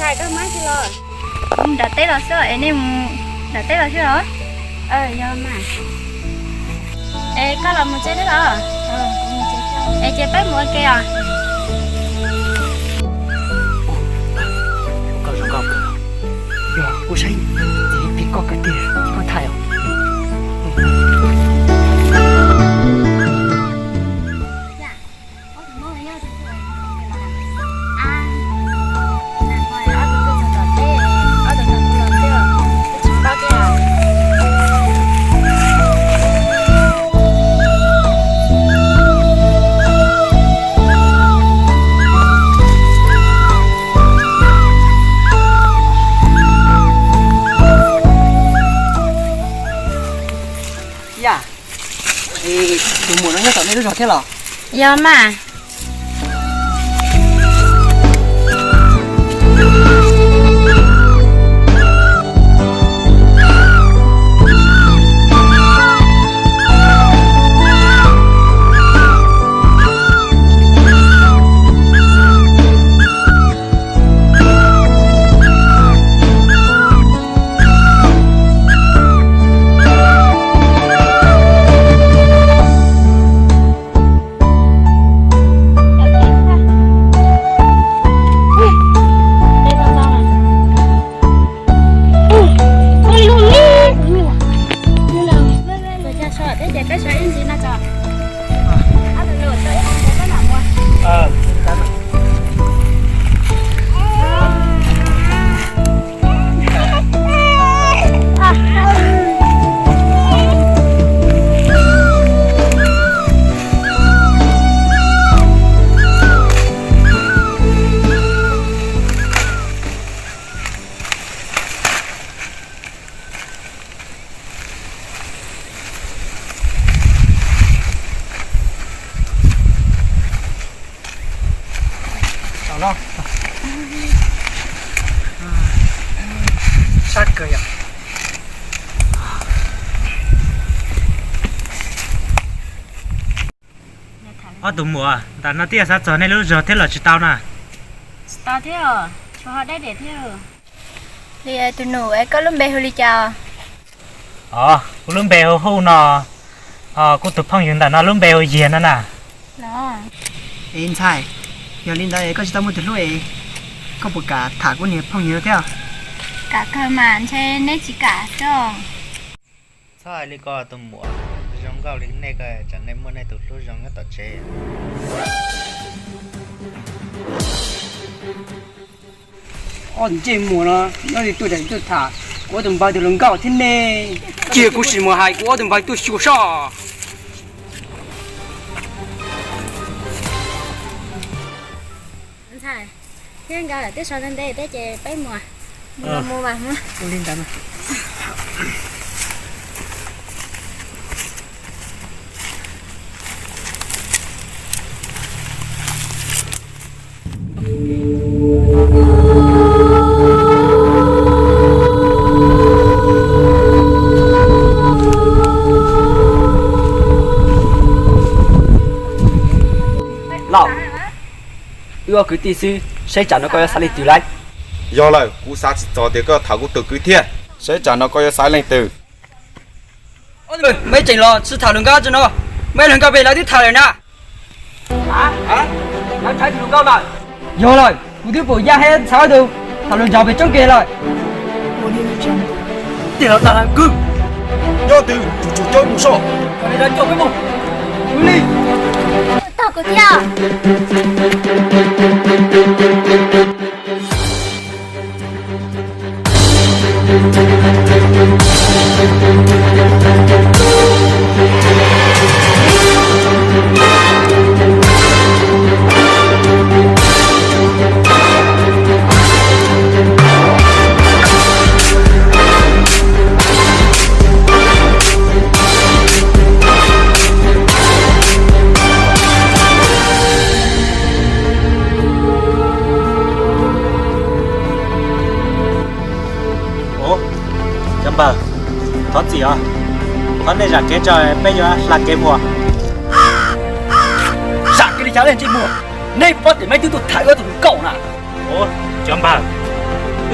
Koj mus dab tsi los? Kuv mus nram teb los xwb es nej mus nram teb los xwb los? Yog mas. Es koj los mus tsev thiab los? Es ces peb mus ua ke os. Koj zoo nkauj kawg, yog kuv saib txiv pib koj kawg tiag, koj ntshai os. Yam, tus muam no nyob tom nej lub zos thiab los? Yog mas. Sab kawg yom. Ob tug muam, ntawm no twb xav txog nej lub zos thiab los tsis tau na? Tsis tau thiab, tshuav ho deb diam thiab. Li tus nus, es koj lub npe hu li cas? Os, kuv lub npe hu Huj no, ho kuv tus phooj ywg ntawm no lub npe hu Yiag no na. Es ntxhais, yog li ntawd es koj tsis tau muaj tus hlub es koj puas kam tham kuv niag phooj ywg thiab? Kam kawg mas, ntshe neb tsis kam xwb. Txhob hais li ko tus muam, zoo nkauj li nej ko tsam nej muaj nej tus hlub zoo nyob tom tsev. Ob tug ntsej muag no, nyob li tuaj tsam tuaj tham kuv ob tug npawg tus hluas nkauj thiab ne. Cia kuv sim mus hais kuv ob tug npawg tuaj xyuas soj. Ntxhais, thiab nkawd lawm twb so ntev ntev thiab ces peb mus, mus mus mas mus. Ua li ntawd. Lauj, wb ob kwv tij xwb, saib tsam no koj yuav xav leej twg lauj? Yog lawm, kuv xav tsis txog tias koj yuav tham kuv tus kwv thiab. Saib tsam no koj yuav xav leej twg? Muaj ib tseem los tsis tham hluas nkauj tso no, muaj ib hluas nkauj pem lawv twb tham lawm na. Yog lawm, kuv twb pom yaj thiab ntxhais ob tug tham hluas nraug pem tsoob ke lawm. Tej laus dag lawv kwv, nyob twg tsum tsum coj mus soj. Kom li, tog kuv thiab. Ua, cov npawg, thov txim os, thov nej zam kev tso peb yuav hla kev mus. Zam kev li cas leej ntsej muag, nej puas paub tias meb twb tuaj tham wb ob tug hluas nkauj na. Ua, cov npawg,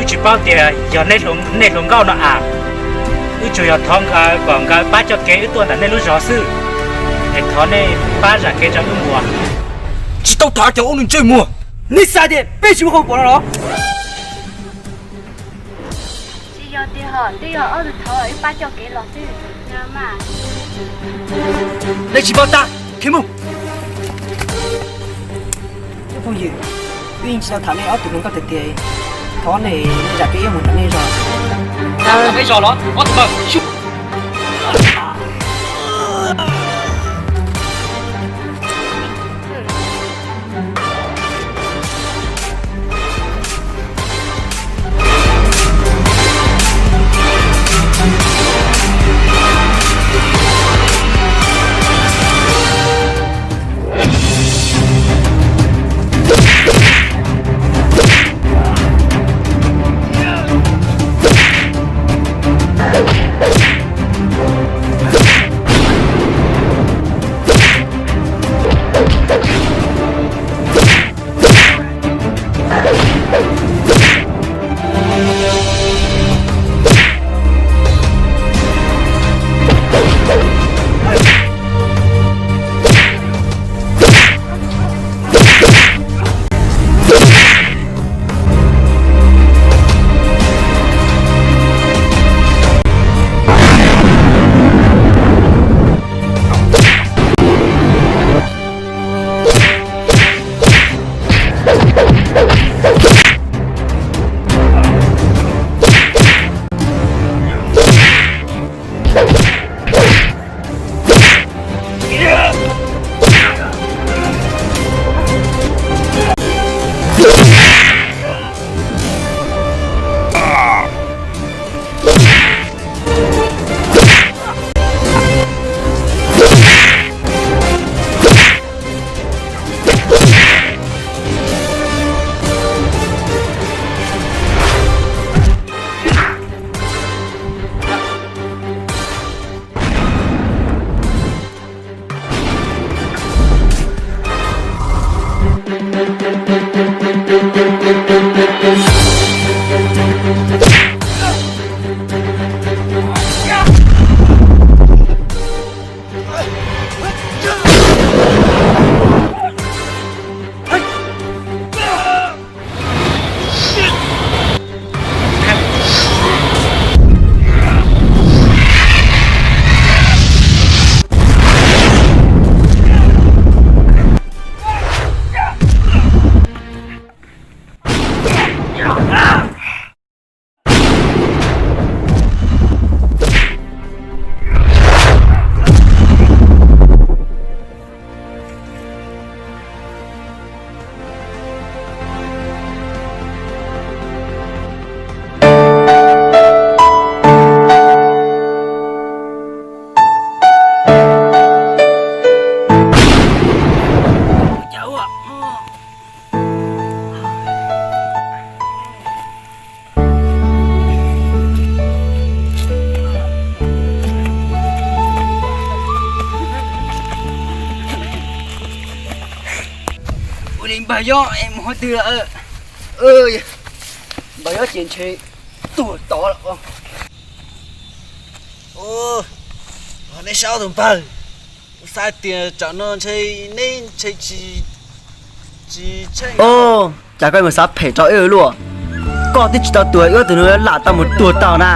Tsis paub tias yog nej hluas nkauj no as. Wb tsuas yog thov nkawd kom nkawd pab coj kev wb tuaj ntawm nej lub zos xwb, es thov nej pab zam kev rau wb mus. Tsis tau tham cov ua nws ntsej muag. Nej xav tias peb tsis muaj hauj lwm no los? Tsis yog tiag, twb yog ob tug thov wb pab coj kev los xwb. Nej tsis paub tab, khiav mus. Phooj ywg, wb yeej tsis tau tham nej ob tug hluas nkauj tiag tiag, thov nej zam kev wb mus ntawm nej zos. Peb zos los ob tug. Ua li npawg Yob es mus qhov twg lawm? Npawg Yob ces ntshe tuag tod lawm. Neb sab tus npawg, xav tias tsam no ntshe neb ntshe tsis, tsis tsheej. Cas koj mus xav phem rau wb luaj? Koj twb tsis tau tuag, wb tus nus lam tau mus tuag tau na.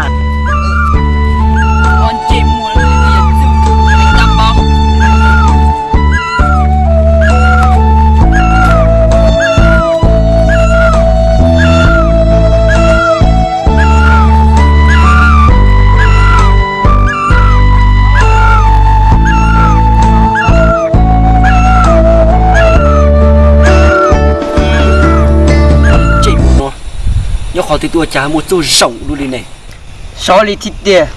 Nyob qhov twg tuaj cas muaj txuj zoo dua li ne? Xyov li thiab tiag.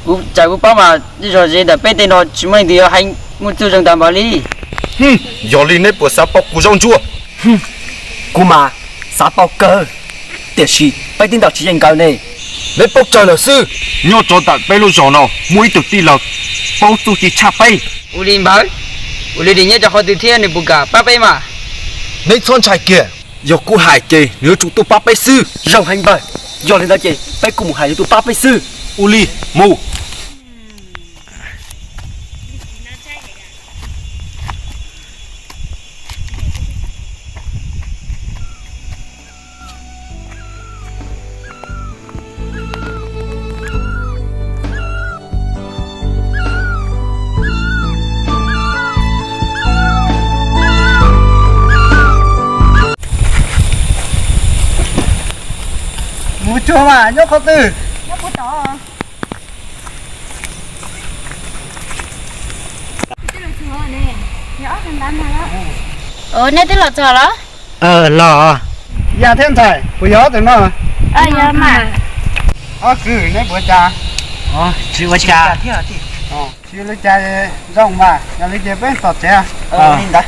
Kuv cas kuv paub mas zej zog ze ntawm peb tej no tsis muaj leej twg yuav hais muaj txuj zoo tas npaum li. Yog li neb puas xav paub kuv zaub ntsuab? Kuv mas xav paub kawg, tiam sis peb tib ntaus tsis yeej nkawd ne. Neb paub tsawg lawm xwb? Nyob rau ntawm peb lub zos no muaj ib tug tij laug paub txuj ci tshaj peb. Ua li npawg, ua li nyob rau qhov twg thiab nws puas kam pab peb mas? Neb txhob ntshai kiag, Yog kuv hais ces nws yuav tsum tuaj pab peb xwb. Zoo heev npawg, yog li ntawd ces peb kuj mus hais nws tuaj pab peb xwb. Ua li, mus. Mus tsuag mas nyob qhov twg? Nej twb los txog los? Los. Yaj thiab ntxhais, puas yog ob tug no? Ob kwv, neb puas ua cas? Tsis ua cas. Tsis ua li cas, zoo mas, yog li ces peb tos tsev. Li ntawd.